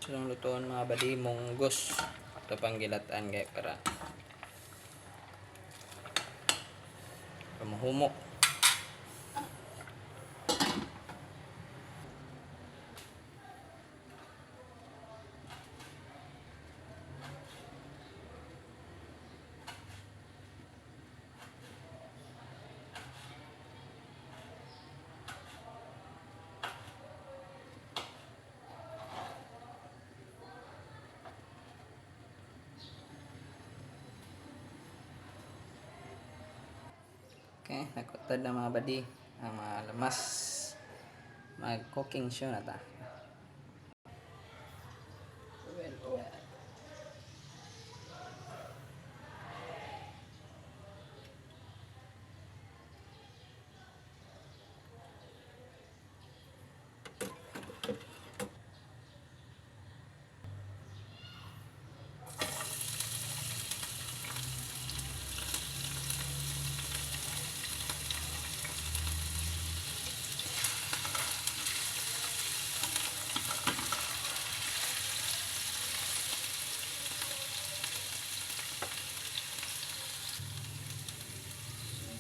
Silang lutuan, mga badi, munggos. Ito pang gilatan kay para pamuhumok. Okay, nakutad na, mga badi, ang mga lamas. Mag-cooking show na ta. Well, well.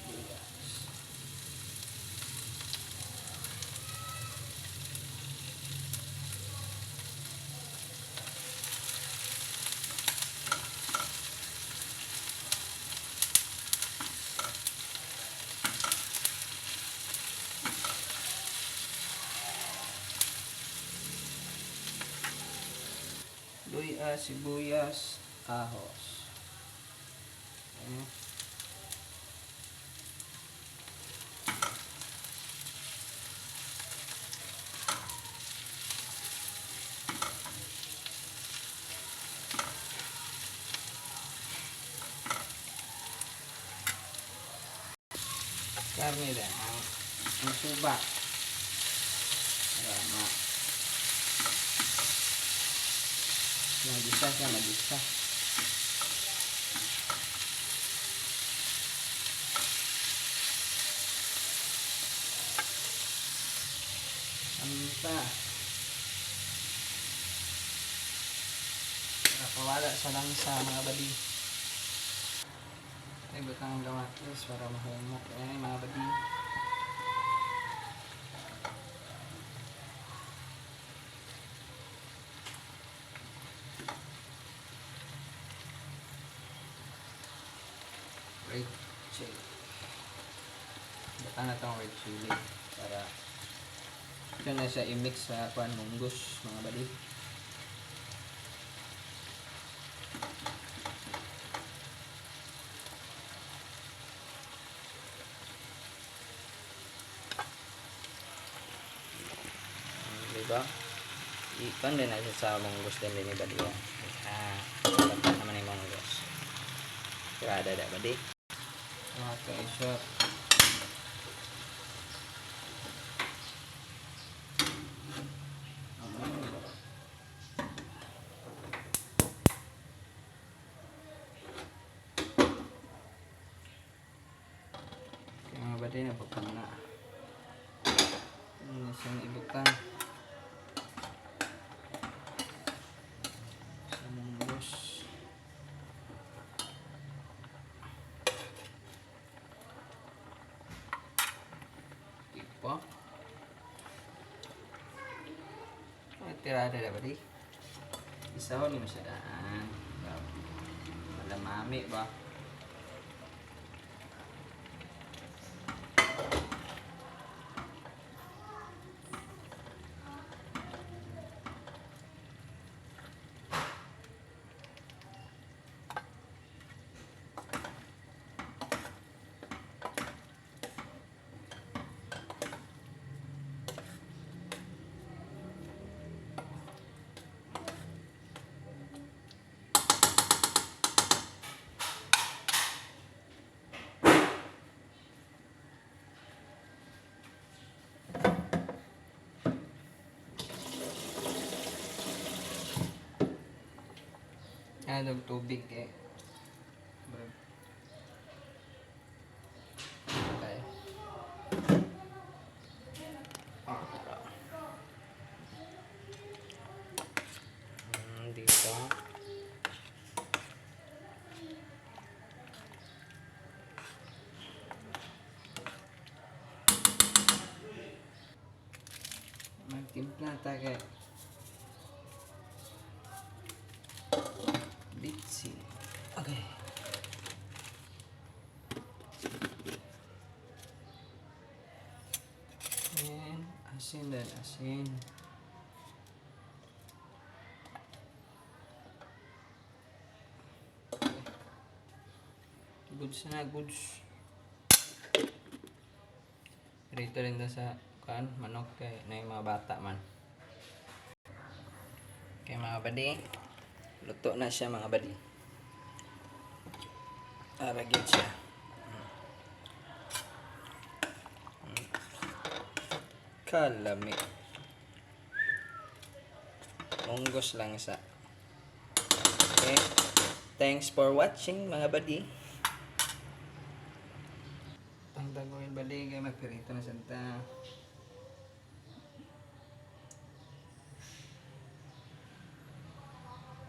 Sibuyas. Luya, sibuyas, ahos. Okay. Karne din, ang suba. Para magisa siya, magisa. Anta. Para pawala sa langsa, mga badi. Ay, butang ang kamatis para mahumok. Ayan, mga badi. Red chili. Butang na itong red chili para ito na siya i-mix sa kuan, munggos, mga badi. Diba? Ipan din na siya sa munggos din din, badi. Ah, dapat naman yung munggos. Tirada da, badi. Okay, shot. Okay, mga badi, nabukang na. Ano siyang ibukang sa munggos. Tipo. Ay, tirada na ba di? Isaw ni mo siya daan. Malamami ba? Ano, tubig eh. Bro. Okay. Ah. Timpla ta kay bitsin. Okay. And asin din, asin. Okay. Goods na, goods. Rito rin ta sa kan manok kay na yung mga bata man. Okay, mga badi. Luto na siya, mga badi. Ara gyud siya. Kalami. Munggos lang sa. Okay. Thanks for watching, mga badi. Ang dagoy, badi, kay magpirito na santa.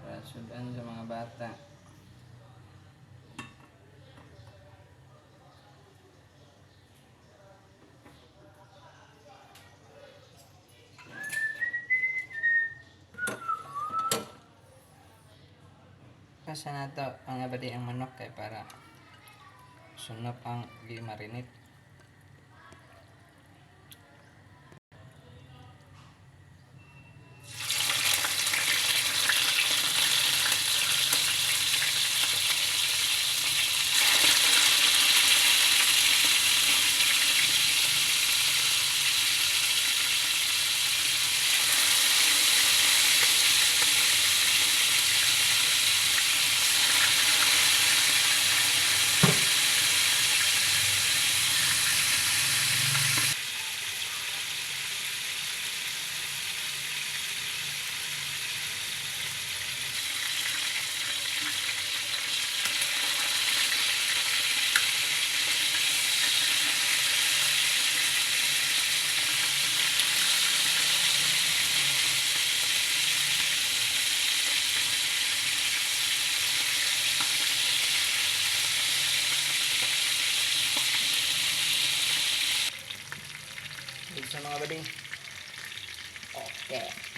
Para sudan sa mga bata. Kasi na to, mga badi, ang manok kay para sunop ang gimarinate. Dito sa mga bading. Okay.